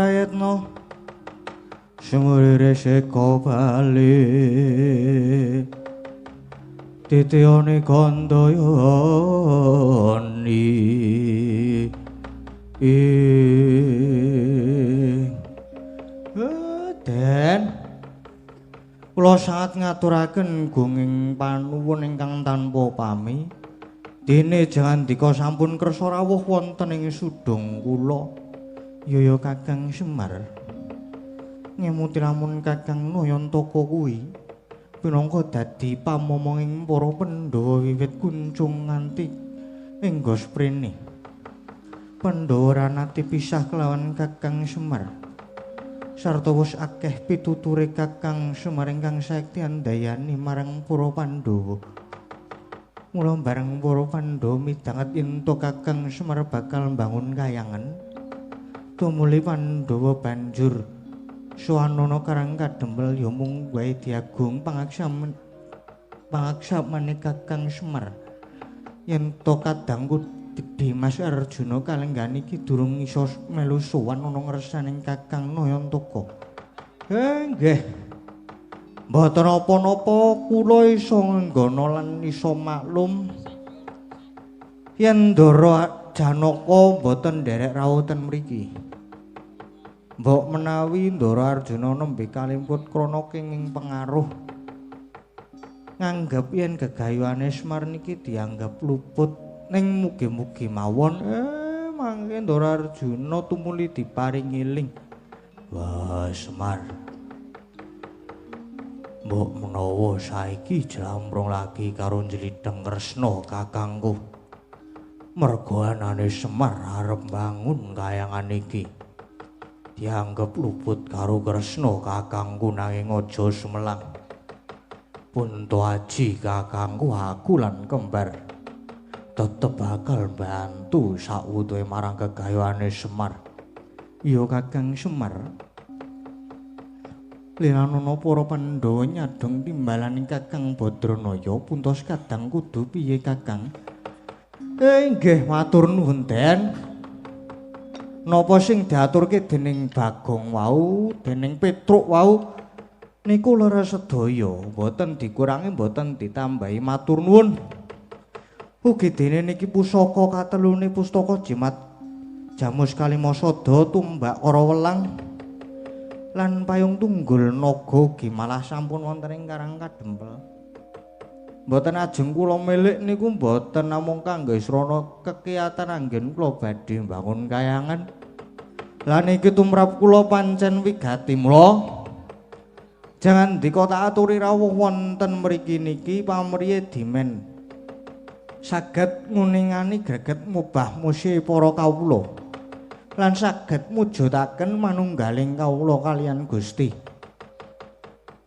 prayitna sumurire seka bali titiyane kandayani Den kula sangat ngaturaken gunging panuwun ingkang tanpa pami dene jangandika sampun kersa rawuh wonten ing sudung kula. Yaya Kakang Semar ngemuti lamun Kakang Nayantaka kuwi pinangka dadi pamomonging para Pandhawa wiwit kuncung nganti engga sprene. Pandhawa ora nate pisah kelawan Kakang Semar. Sarta wis akeh pituture Kakang Semar ingkang saekti andayani marang para Pandhawa. Mula bareng para Pandhawa midhanget yen to Kakang Semar bakal mbangun kayangan, tumuli Pandhawa banjur sowanana karang kadempel ya mung wae diagung pangaksamane Kakang Semar. Yen to kadangku Dimas Arjuna kalenggan iki durung iso melu sowan ana ngersaning Kakang Nayantaka. Nggih. Mboten napa-napa kula iso nggana lan iso maklum yen Ndara Janaka mboten nderek rawuh ten mriki. Mbok menawi Ndara Arjuna nembe kalimput krana kenging pengaruh nganggep yen gegayuhane Semar niki dianggep luput, ning mugi-mugi mawon mangke Ndara Arjuna tumuli diparingi eling. Wah Semar, mbok menawa saiki jlambrung lagi karo njlidheng Kresna kakangku. Merga anane Semar arep mbangun kayangan iki dianggep luput karo Kresna kakangku, nanging aja sumelang. Punta aji kakangku, aku lan kembar tetep bakal bantu sawutuhe marang gegayuhane Semar. Iya Kakang Semar. Linanana para Pandhawa nyadhong timbalane Kakang Badranaya puntos kadang kudu piye Kakang? Nggih matur nuwun Den. Napa sing diaturke dening Bagong wau, dening Petruk wau niku leres sedaya, mboten dikurangi mboten ditambahi, matur nuwun. Ugi dene niki pusaka katelune pustaka jimat Jamus Kalimasada tumbak Karawelang lan payung tunggul naga ugi malah sampun wonten ing Karang Kadempel. Mboten ajeng kula milik niku mboten namung kangge srana kekiyatan anggen kula badhe mbangun kayangan. Lah niki tumrap kula pancen wigati mula. Jangan dika tak aturi rawuh wonten mriki niki pamriye dimen saged nguningani greget mubah musi para kawula lan saged mujudaken manunggaling kawula kaliyan Gusti.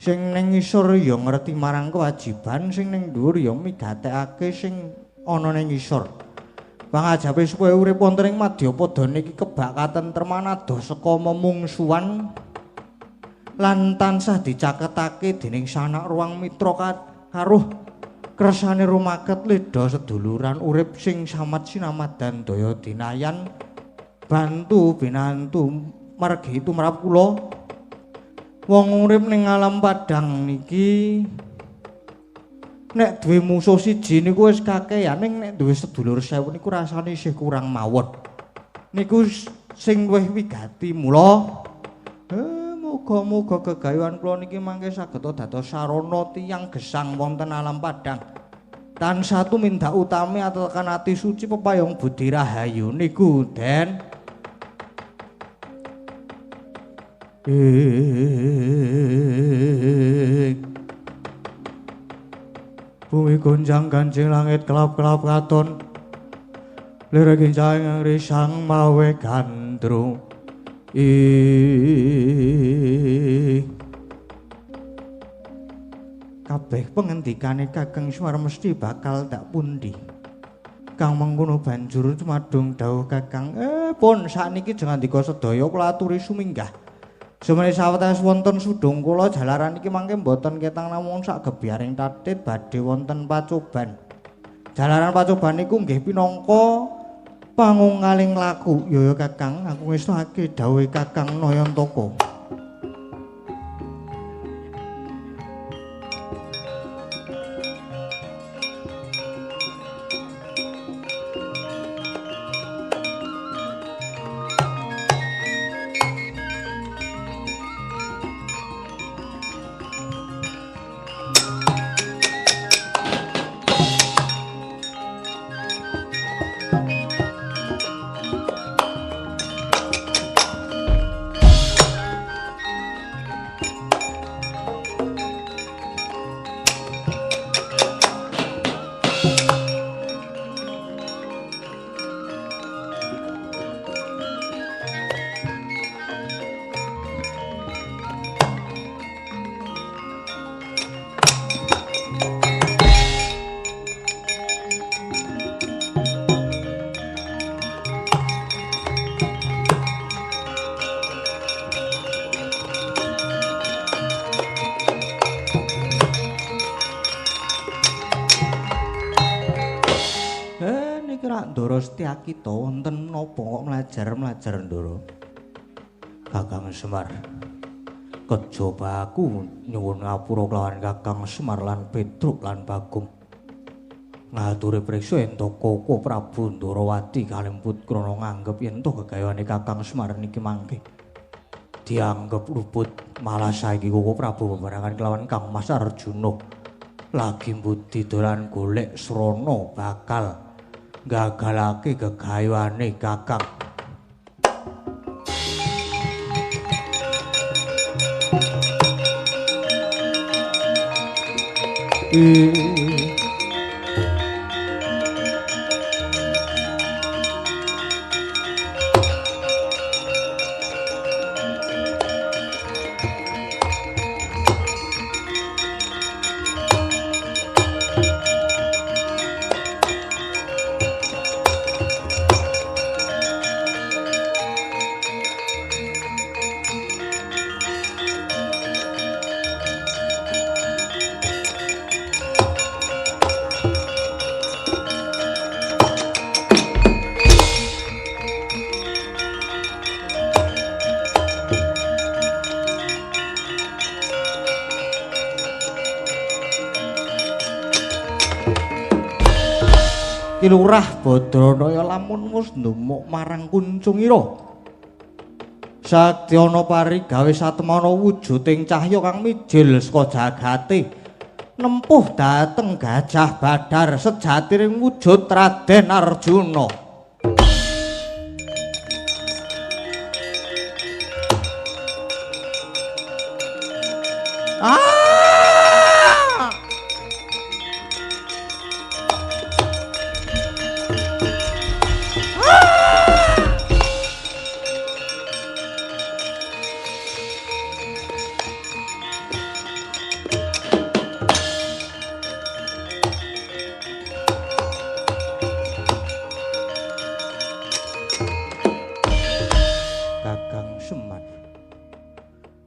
Sing ning ngisor ya ngerti marang kewajiban, sing ning dhuwur ya migatekake sing ana ning ngisor. Pangajape supaya urip wonten ing madyapada niki kebak katentreman adoh saka memungsuhan lan tansah dicaketake dening sanak ruang mitra karuh kersane rumaket ledha seduluran urip sing samat sinamadan daya dinayan bantu binantu margi tumrap kula. Wong urip ning alam padang niki nek duwe musuh siji niku wis kakehan, ning nek duwe sedulur 1000 niku rasane isih kurang mawon. Niku sing luwih wigati mula muga-muga gegayuhan kula niki mangke saged dados sarana tiyang gesang wonten alam padang. Tansah tumindak utami atekan ati suci pepayung budi rahayu niku Den. Bumi gonjang ganjing langit kelap-kelap katon lirik kincang risang mawe gandrung. Kabeh pengendikane Kakang Semar mesti bakal tak pundi. Kang mengkono banjur cumadung dawuh Kakang, pun sakniki jengandika sedaya kula aturi suminggah. Sumene sawetawis wonten sudung kula jalaran iki mangke mboten ketang namung sak gebyaring tatit badhe wonten pacoban. Jalaran pacoban niku nggih pinangka Pangungkaling laku ya Kakang, aku ngesake dawuhe Kakang Nayantaka. Ndara Setyakita wonten menapa kok mlajar-mlajar Ndara? Kakang Semar. Kejaba aku nyuwun ngapura kelawan Kakang Semar lan Petruk lan Bagong. Ngaturi priksa yen to Koko Prabu Ndarawati kalemput krana nganggep yen to gegawane Kakang Semar niki mangke dianggep luput, malah saiki Koko Prabu bebarengan kelawan Kang Mas Arjuna lagi mbudi dolan golek srana bakal gagalake gegayuhane Kakang. Ki Lurah Badranaya lamun wis ndumuk marang Kuncungira. Satyana parigawe satemana wujuding cahya kang mijil saka jagate nempuh dhateng Gajah Badar sejatining wujud Raden Arjuna.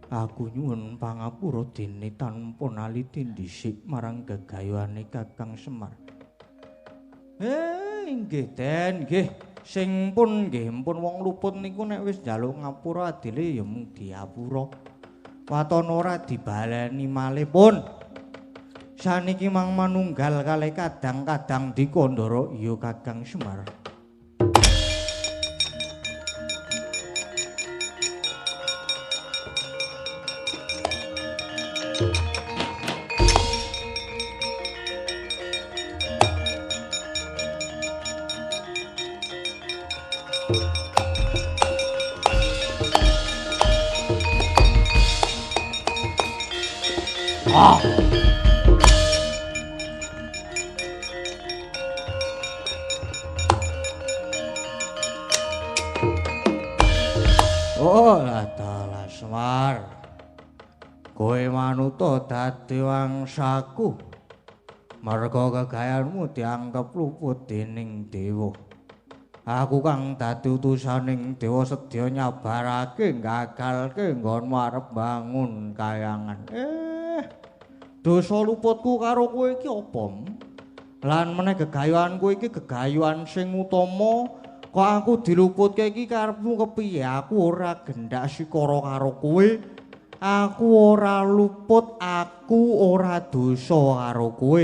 Aku nyuwun pangapura dene tanpa naliti dhisik marang gegayuhane Kakang Semar. Inggih Den, nggih. Sing pun nggih pun wong luput niku nek wis njaluk ngapura adile ya mung diapura. Waton ora dibaleni malih pun. Saniki mang manunggal kalih kadang-kadang dikandara iya Kakang Semar. Oh, dalah Semar. Kowe manuta dadi wangsaku. Merga kegayanmu dianggep luput dening dewa. Aku kang dadi utusaning dewa sedya nyabarake gagalke nggonmu arep bangun kayangan. Dosa luputku karo kowe iki apa? Lan meneh gegayuhanku iki gegayuhan sing utama Kok aku diluputke iki karepmu kepiye? Aku ora gendak sikara karo kowe. Aku ora luput, aku ora dosa karo kowe.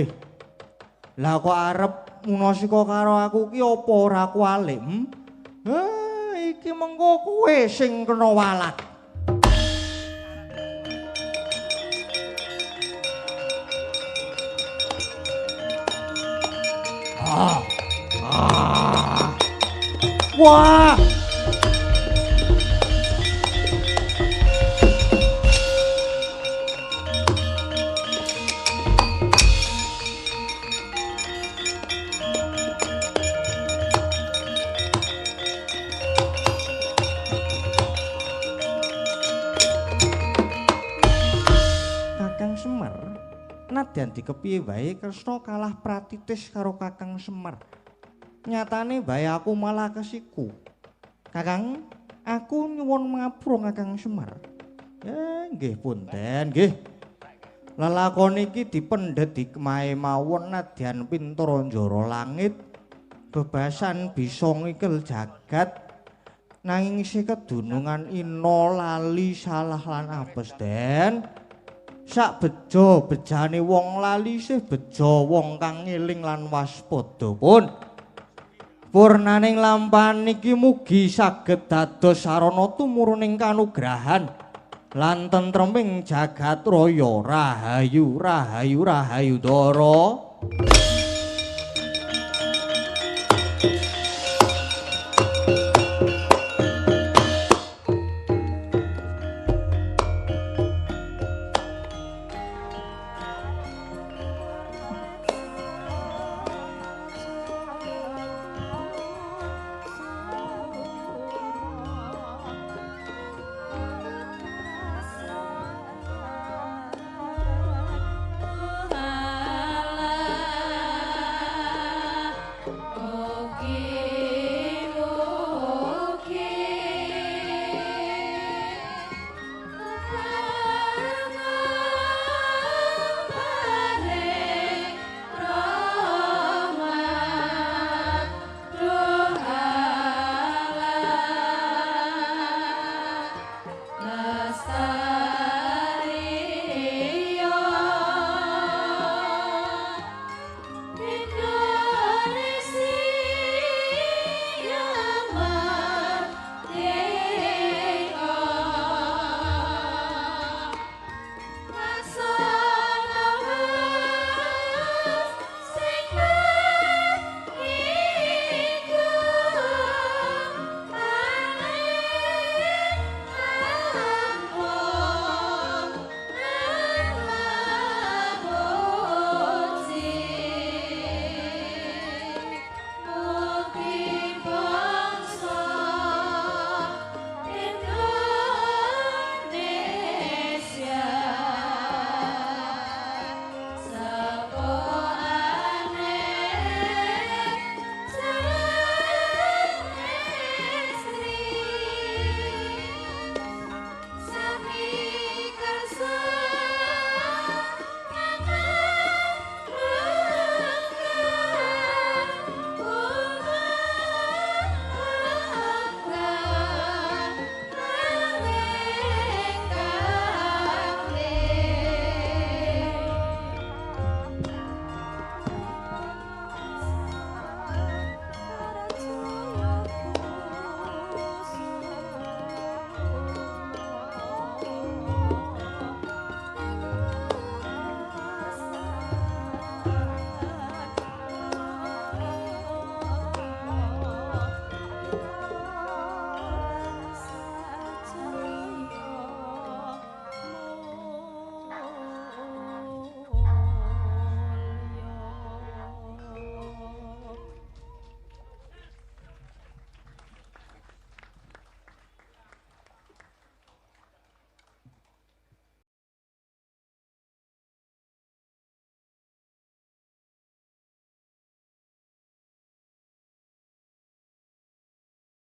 Lah kok arep munasika karo aku ki apa ora kualik? Iki mengko kowe sing kena walat. Wah! Kakang Semar, nadyan dikepiye wae Kresna kalah pratitis karo Kakang Semar. Nyatane wae aku malah kesiku. Kakang, aku nyuwun ngapura Kakang Semar. Nggih punten, nggih. Lelakon iki dipendhet dikmahe mawon nadyan pinter njara langit, bebasan bisa ngikel jagat, nanging isih kedunungan ina lali salah lan apes, Den. Sak bejo bejane wong lali isih bejo wong kang ngeling lan waspada pun. Purnaning lampahan niki mugi saged dados sarana tumuruning kanugrahan lan tentreming jagat raya. Rahayu rahayu rahayu Ndara.